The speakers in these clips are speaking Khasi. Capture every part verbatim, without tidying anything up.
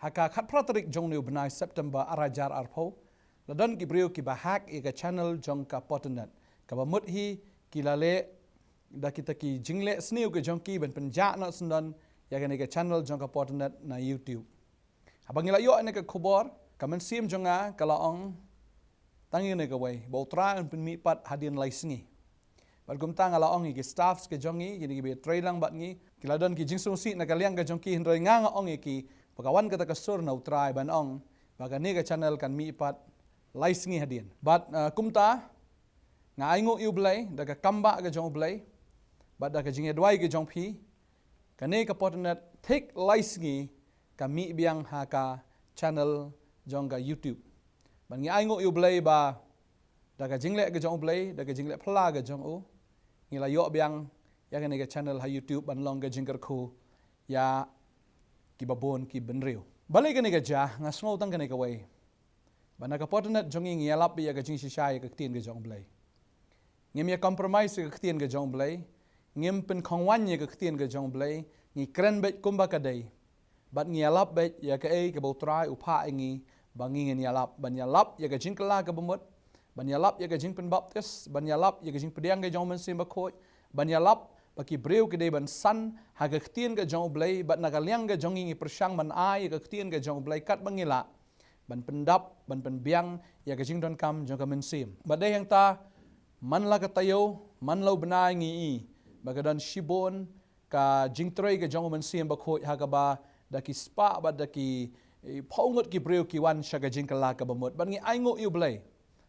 Ha ka khatphra tarik jong une u bnai September ar hajar arphew, la don ki briew kiba hack ïa ka channel jong ka Potternet. Kaba mut hi ki la leh da kita ki jingleh sniew ki jong ki ban pynjah noh syndon ïa kane ka channel jong ka Potternet na YouTube. Haba ngi la ïoh ïa kane ka khubor, ka mynsiem jong nga ka la ong tang ïa kane kawei, ba U Trai un pynmih pat hadien lai sngi. Bad kumta nga la ong ïa ki staffs ki jong ngi, kine kiba trei lang bad ngi, ki la don ki jingsngewsih na ka liang ka jong ki, hynrei nga nga ong ïa ki, ba ka wan kata ka sur na U Trai ban ong ba kane ka channel kan mih pat lai sngi hadien. Bad, uh, kumta nga ainguh ïa U Blei da ka kam bah ka jong U Blei bad da ka jingïaduwai ka jong phi, kane ka Potternet thik lai sngi ka mih biang ha ka channel jong ka YouTube. Bad ngi ainguh ïa U Blei ba da ka jingleh ka jong U Blei, da ka jingleh phylla ka jong u, ngi la ïoh biang ïa kane ka channel ha YouTube ban long ka jingkyrkhu ïa kiba bun ki bynriew. Balei kane ka jia? Nga sngew tang kane kawei, ba na ka Potternet jong ngi ngi ïalap ïa ka jingshisha ïa ka ktien ka jong U Blei. Ngim ïa compromise ïa ka ktien ka jong U Blei. Ngim pynkhongwan ïa ka ktien ka jong U Blei. Ngi kren beit kumba ka dei. Bad ngi ïalap beit ïa kaei kaba U Trai u phah ïa ngi ba ngi ngin ïalap. Ban ïalap ïa ka jingkylla kaba mut, ban ïalap ïa ka jingpynbaptis, ban ïalap ïa ka jingpdiang ka jong U Mynsiem Bakhuid, ban ïalap ba ki briew ki dei ban san ha ka ktien ka jong U Blei, bad na ka liang ka jong ngi ngi pyrshang ban ai ïa ka ktien ka jong U Blei katba ngi lah, ban pyndap, ban pynbiang ïa ka jingdonkam jong ka mynsiem. Bad dei hangta, man la ka taïew, man la u bnai ngi i ba ka don shibun ka jingtrei ka jong U Mynsiem Bakhuid ha kaba da ki spah bad da ki, eh, phew ngut ki briew ki wan sha ka jingkylla kaba mut. Bad ngi ainguh ïa U Blei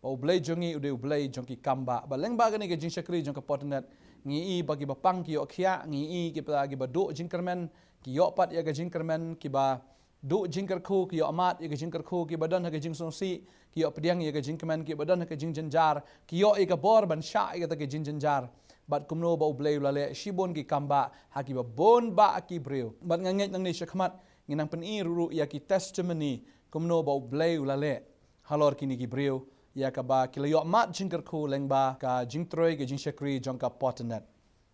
ba U Blei jong ngi u dei U Blei jong ki kam bah. Bad lyngba kane ka jingshakri jong ka Potternet, ngi i ba kiba pang ki ïoh khiah, ngi i kiba, kiba duh jingkyrmen ki ïoh pat ïa ka jingkyrmen, kiba duh jingkyrkhu ki ïoh mad ïa ka jingkyrkhu, kiba don ha ka jingsngewsih ki ïoh pdiang ïa ka jingkmen, kiba don ha ka jingjynjar ki ïoh ïa ka bor ban shah ïa kata ka jingjynjar. Bad kumno ba U Blei u la leh shibun ki kam bah ha kiba bun bah ki briew. Bad nga ngeit nangne shakhmat ngin nang pyni ruh ruh ïa ki testimony kumno ba U Blei u la leh halor kine ki briew ïa kaba ki la ïoh mad jingkyrkhu lyngba ka jingtrei ka jingshakri jong ka Potternet.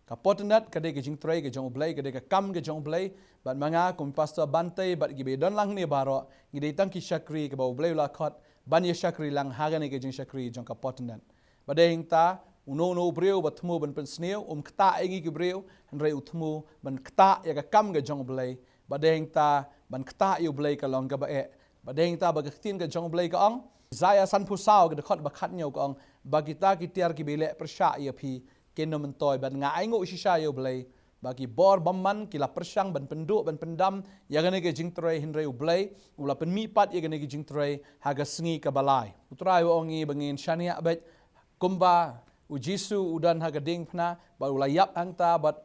Ka Potternet ka dei ka jingtrei ka jong U Blei, ka dei ka kam ka jong U Blei. Bad ma nga kum Pastor Bantei bad kiba don lang hangne baroh, ngi dei tang ki shakri kaba U Blei u la khot ban ïa shakri lang ha kane ka jingshakri jong ka Potternet. Bad dei hangta, uno uno u briew ba thmu ban pynsniew, um ktah ïa ngi ki briew, hynrei u thmu ban ktah ïa ka kam ka jong U Blei. Bad dei hangta, ban ktah ïa U Blei ka long kaba eh. Bad dei hangta ba ka ktien ka jong U Blei ka ong, Isaiah sanphew saw ka dkhot ba khathynñiew ka ong, ba kita ki tiar kiba leh pyrshah ïa phi kin ym myntoi. Bad nga ainguh shisha ïa U Blei ba ki bor bymman ki la pyrshang ban pynduh ban pyndam ïa kane ka jingtrei, hynrei U Blei u la pynmih pat ïa kane ka jingtrei ha ka sngi kaba lai. U Trai u ong ïa ngi ba ngin shaniah beit kumba U Jisu u don ha ka diengphna bad u la ïap hangta bad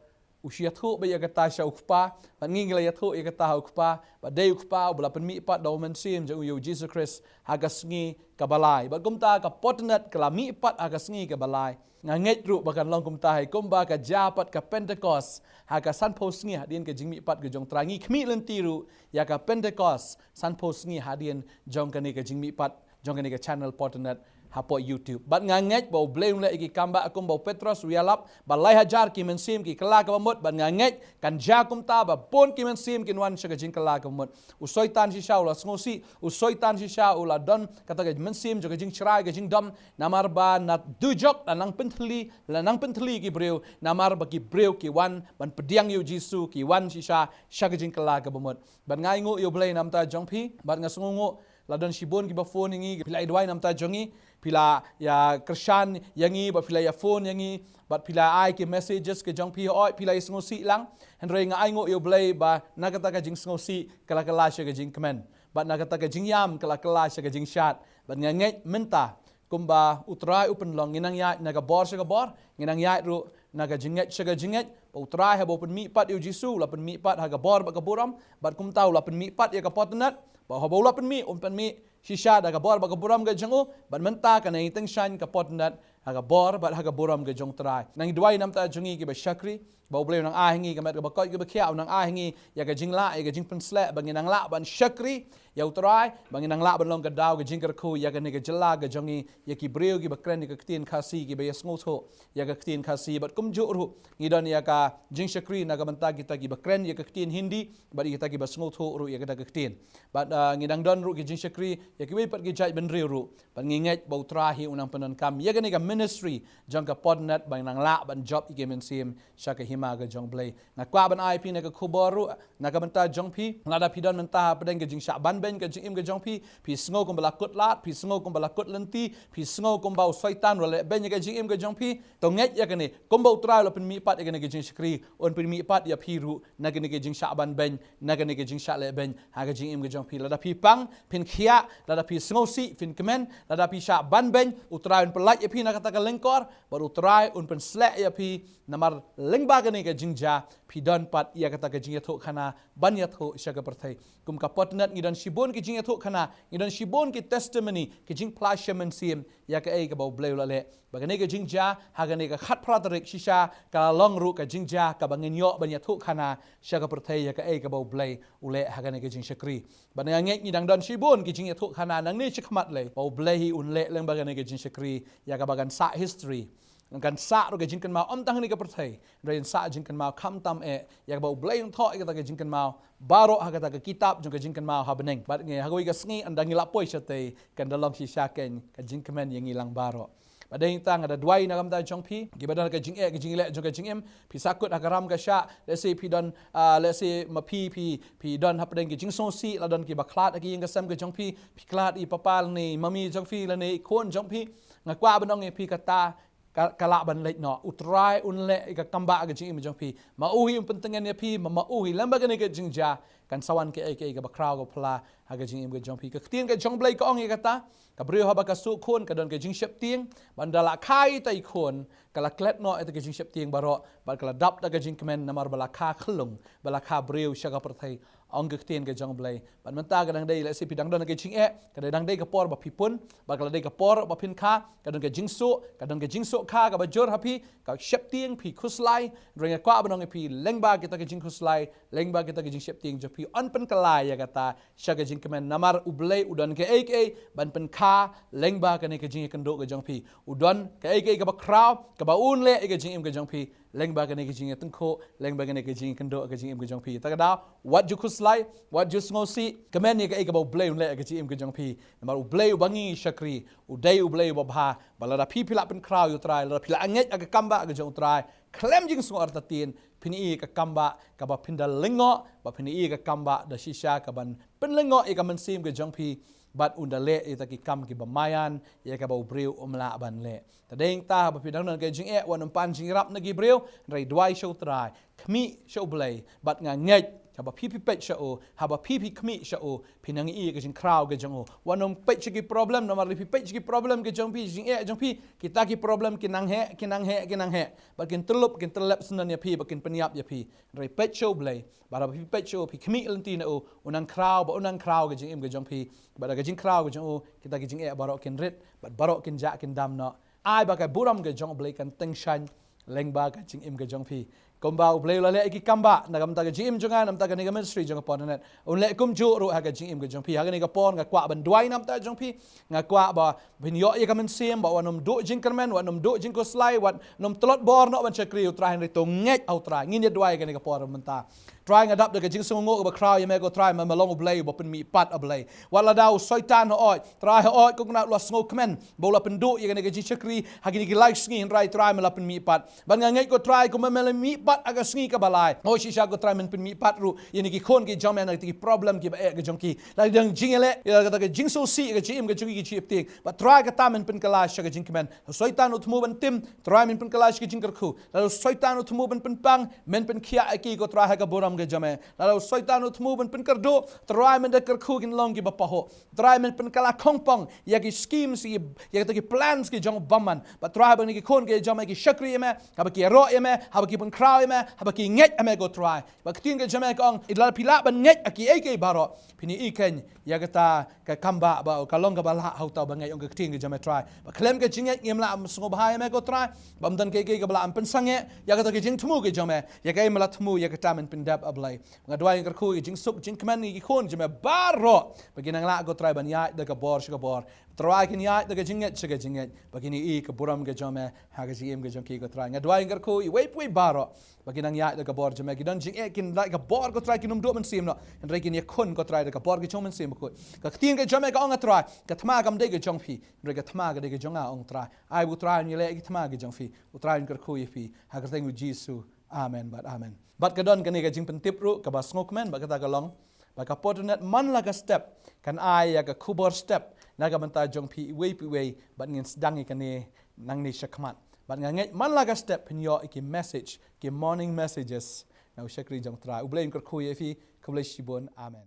u shu ïathuh beit ïa kata sha u Kpa, bad ngi ngi la ïathuh ïa kata ha u Kpa, bad dei u Kpa uba la pynmih pat da U Mynsiem jong u ïa U Jisu Khrist ha ka sngi kaba lai. Bad kumta ka Potternet ka la mih pat ha ka sngi kaba lai. Nga ngeit ruh ba kan long kumta hi kumba ka jia pat ka Pentecost ha ka sanphew sngi hadien ka jingmih pat ka jong U Trai. Ngi khmih lynti ruh ïa ka Pentecost sanphew sngi hadien jong kane ka jingmih pat jong kane ka channel Potternet hapoh YouTube. Bad nga ngeit ba U Blei un leh ïa ki kam bah kumba u Petros u ïalap, ba lai hajar ki mynsiem ki kylla kaba mut, bad nga ngeit kan jia kumta ba bun ki mynsiem kin wan sha ka jingkylla kaba mut. U Soitan shisha u la sngewsih, u Soitan shisha u la don kata ka mynsiem jong ka jingshrai ka jingdom, namar ba na dujok la nang pynthylli, la nang pynthylli ki briew, namar ba ki briew ki wan ban pdiang ïa U Jisu, ki wan shisha sha ka jingkylla kaba mut. Bad nga ainguh ïa U Blei namar ta jong phi, bad nga sngewnguh la don shibun kiba phone ïa ngi, phi la ïa duwai namar ta jong ngi, phi la ïa kyrshan ïa ngi, bad phi la ïa phone ïa ngi, bad phi la ai ki messages ki jong phi, hooid phi la ïa sngewsih lang. Hynrei nga ainguh ïa U Blei ba na kata ka jingsngewsih ka la kylla sha ka jingkmen, bad na kata ka jingïam ka la kylla sha ka jingshad. Bad nga ngeit mynta kumba U Trai u pynlong, ngin nang ïaid na ka bor sha ka bor, ngin nang ïaid ruh na ka jingngeit sha ka jingngeit, ba U Trai haba u pynmih pat ïa U Jisu, u la pynmih pat ha ka bor bad ka burom, bad kumta u la pynmih pat ïa ka Potternet, ba haba u la pynmih, un pynmih shisha da ka bor bad ka burom ka jong u, bad mynta kane tyngshaiñ ka Potternet ha ka bor bad ha ka burom ka jong U Trai. Nang duwai namar ta jong ngi kiba shakri, ba U Blei u nang ai ha ngi ka met kaba koit kaba khiah, u nang ai ha ngi ïa ka jinglah, ïa ka jingpynsleh, ba ngin nang lah ban shakri ïa U Trai, ba ngin nang lah ban long ka daw ka jingkyrkhu ïa kane ka jylla ka jong ngi, ïa ki briew kiba kren ïa ka ktien Khasi, kiba ïa sngewthuh ïa ka ktien Khasi, bad kumjuh ruh ngi don ïa ka jingshakri na ka bynta kita kiba kren ïa ka ktien Hindi, bad kita kiba sngewthuh ruh ïa kata ka ktien. Bad, ah, ngi dang don ruh ki jingshakri ïa kiwei pat ki jaitbynriew ruh. Bad ngi ngeit ba U Trai hi u nang pyndonkam ïa kane ka ministry jong ka Podnet ba nang lah ban jop ïa ki mynsiem sha ka hima ka jong U Blei. Nga kwah ban ai phi na ka khubor ruh na ka bynta jong phi, lada phi don mynta hapdeng ka jingshah banbeiñ ka jingim ka jong phi, phi sngew kumba la kut lad, phi sngew kumba la kut lynti, phi sngew kumba u Soitan u la leh beiñ ïa ka jingim ka jong phi, to ngeit ïa kane, kumba U Trai u la pynmihpat ïa kane ka jingshakri, un pynmihpat ïa phi ruh na kane ka jingshah banbeiñ, na kane ka jingshah leh beiñ ha ka jingim ka jong phi. Lada phi pang, phin khiah, lada phi sngewsih, phin kmen, lada phi shah banbeiñ, U Trai un pyllait ïa phi na kata ka lyngkor, bad U Trai un pynsleh ïa phi, namar lyngba kane ka jingjia phi don pat ïa kata ka jingïathuhkhana ban ïathuh sha ka pyrthei. Kum ka Podnet ngi don shibun ki jingïathuhkhana, ngi don shibun ki testimony, ki jingphla sha mynsiem ïa kaei kaba U Blei u la leh. Ba kane ka jingjia ha kane ka khatphra tarik shisha ka la long ruh ka jingjia kaba ngin ïoh ban ïathuhkhana sha ka pyrthei ïa kaei kaba U Blei u leh ha kane ka jingshakri. Bad nga ngeit ngi dang don shibun ki jingïathuhkhana nangne shakhmat lei, ba U Blei hi un leh lyngba kane ka jingshakri ïa kaba kan sah history. Kan sah ruh ka jingkynmaw ym tang hangne ka pyrthei, hynrei kan sah jingkynmaw khamtam eh ïa kaba U Blei un thoh ïa kata ka jingkynmaw baroh ha kata ka kitab jong ka jingkynmaw ha bneng. Bad ngi ha kawei ka sngi ynda ngi la poi shatei, kan da long shisha keiñ ka jingkmen ïa ngi lang baroh. Bad dei tang nga da duwai na ka bynta jong phi kiba don ka jingeh ka jingeh jong ka jingim, phi sahkut ha ka ram ka shah, lehse phi don, ah, lehse ma phi phi phi don hapdeng ki jingsngewsih, la don kiba khlad ha ki ïing ka sem ka jong phi, phi khlad i papa lane i mami jong phi lane i khun jong phi. Nga kwah ban ong ïa phi kata ka, ka lah ban leit noh. U Trai un leh ïa ka kambah ka jingim jong phi. Ma u hi un pyntngen ïa phi, ma, ma u hi lyngba kane ka jingjia kan sa wan kaei kaei kaba khraw kaba phylla ha ka jingim ka jong phi. Ka ktien ka jong U Blei ka ong ïa kata, ka briew haba ka suh khun ka don ka jingsheptieng, bad ynda la kha ïa ita i khun ka la klet noh ïa ita ka jingsheptieng baroh, bad ka la dap da ka jingkmen namar ba la kha khyllung, ba la kha briew sha ka pyrthei. Ong ka ktien ka jong U Blei. Bad mynta ka dang dei, lehse phi dang don ka jingeh, ka dang dei ka por ba phi pun, bad ka la dei ka por ba phin kha, ka don ka jingsuh, ka don ka jingsuh kha kaba jur ha phi, ka sheptieng phi khuslai, hynrei nga kwah ban ong ïa phi lyngba kita ka jingkhuslai, lyngba kita ka jingsheptieng jong phi, yn pynkylla ïa kata sha ka jingkmen, namar U Blei u don kaei kaei ban pynkha lyngba kane ka jingïakynduh ka jong phi. U don kaei kaei kaba khraw kaba un leh ïa ka jingim ka jong phi, lyngba kane ka jingïatyngkhuh, lyngba kane ka jingïakynduh ka jingim ka jong phi. Ta ka daw, wat ju khuslai, wat ju sngewsih, kmen ïa kaei kaba U Blei un leh ïa ka jingim ka jong phi. Namar U Blei uba ngi shakri u dei U Blei uba bha, bad lada phi phi la pynkhraw ïa U Trai, lada phi la angeit ïa ka kambah ka jong U Trai khlem jingsngew artatien, phin ïohi ïa ka kambah kaba phin da lyngngoh, bad phin ïohi ïa ka kambah da shisha kaban pynlyngngoh ïa ka mynsiem ka jong phi, bad un da leh ïa kita ki kam kiba maïan ïa kaba u briew um lah ban leh. Ta dei ta haba phi dang don ka jingeh, wat nym pan jingïarap na ki briew, hynrei duwai sha U Trai, khmih sha U Blei, bad nga ngeit haba phi phi peit sha u, haba phi phi khmih sha u, phin nang ïohi ïa ka jingkhraw ka jong u. Wat nym peit sha ki problem, namar lada phi peit sha ki problem ka jong phi, jingeh jong phi, kita ki problem kin nang heh, kin nang heh, kin nang heh, bad kin tyllup, kin tyllep syndon ïa phi, bad kin pynïap ïa phi. Hynrei peit sha U Blei, bad haba phi peit sha u, phi khmih lynti na u, un nang khraw, bad un nang khraw ka jingim ka jong phi, bad da ka jingkhraw ka jong u, kita ki jingeh baroh kin rit, bad baroh kin jah kin dam noh. Ai ba ka burom ka jong U Blei kan tyngshaiñ lyngba ka jingim ka jong phi. Kumba U Blei u la leh ïa ki kambah na ka bynta ka jingim jong nga, na ka bynta kane ka ministry jong ka Podnet, un leh kumjuh ruh ha ka jingim ka jong phi. Ha kane ka por nga kwah ban duwai na ka bynta jong phi. Nga kwah ba phin ïoh ïa ka mynsiem ba wat nym duh jingkyrmen, wat nym duh jingkhuslai, wat nym tlot bor noh ban shakri ïa U Trai, hynrei to ngeit ha U Trai. Ngin ïa duwai ha kane ka por mynta. Trai, nga dap da ka jingsngewnguh kaba khraw ïa me ko Trai, me, me long U Blei uba pynmihpat, U Blei. Wat lada u Soitan hooid, Trai hooid, ko kynnoh u la sngewkmen ba u la pynduh ïa kane ka jingshakri ha kine ki lai sngi, hynrei Trai me la pynmihpat. Bad nga ngeit ko Trai kumba me la mihpat ha ka sngi kaba lai, hooid shisha ko Trai men pynmihpat ruh ïa kine ki khun ki jong me na kita ki problem kiba eh ka jong ki. La dang jingïaleh, ïa kata ka jingsngewsih ka jingim ka jong ki, ki jingsheptieng. Bad Trai kata men pynkylla sha ka jingkmen. U Soitan u thmu ban tim, Trai men pynkylla sha ka jingkyrkhu. Lada u Soitan u thmu ban pynpang, men pynkhiah ïa ki ko Trai ha ka burom Ka jong me, lada u Soitan u thmu ban pynkyrduh, Trai men da kyrkhu kin long kiba pahuh. Trai men pynkylla khongpong ïa ki schemes, ïa kita ki plans ki jong u bymman. Bad Trai ba kine ki khun ki jong me ki shakri ïa me, haba ki ïaroh ïa me, haba ki pynkhraw ïa me, haba ki ngeit ïa me ko Trai. Ba ka ktien ka jong me ka ong, lada phi lah ban ngeit ïa kiei kiei baroh, phin ïohi kein ïa kata ka kambah ba ka long kaba lah ha uta uba ngeit, ong ka ktien ka jong me Trai. Ba khlem ka jingngeit ngim lah ban sngewbha ïa me ko Trai. Bym don kiei kiei kaba lah ban pynsangeh ïa kata ka jingthmu ka jong me. Ïa kaei me la thmu, ïa kata men pyndep, A Blei. Nga duwai, nga kyrkhu ïa ka jingsuk jingkmen ïa ki khun jong me baroh, ba kin nang lah ko Trai ban ïaid da ka bor sha ka bor. Trai kin ïaid da ka jingngeit sha ka jingngeit, ba kin ïohi ka burom ka jong me ha ka jingim ka jong ki ko Trai. Nga duwai, nga kyrkhu ïa iwei pa iwei baroh, ba kin nang ïaid da ka bor jong me. Ki don jingeh, kin lait ka bor ko Trai, kin ym duh mynsiem noh, hynrei kin ïakhun ko Trai da ka bor ka jong u Mynsiem Bakhuid. Ka ktien ka jong me ka ong, A Trai, ka thma kam dei ka jong phi, hynrei ka thma ka dei ka jong nga, ong Trai. Ai ba u Trai un ïaleh ïa ki thma ki jong phi. U Trai un kyrkhu ïa phi ha ka kyrteng u Jisu. Amen bad amen. Bad ka don kane ka jingpyntip ruh kaba sngewkmen, bad kata ka long ba ka Podnet Man La Ka Step kan ai ïa ka khubor step na ka bynta jong phi iwei pa iwei, bad ngin sdang ïa kane nangne shakhmat. Bad nga ngeit Man La Ka Step phin ïoh ïa ki message, ki morning messages na u shakri jong Trai. U Blei un kyrkhu ïa phi. Khublei shibun. Amen.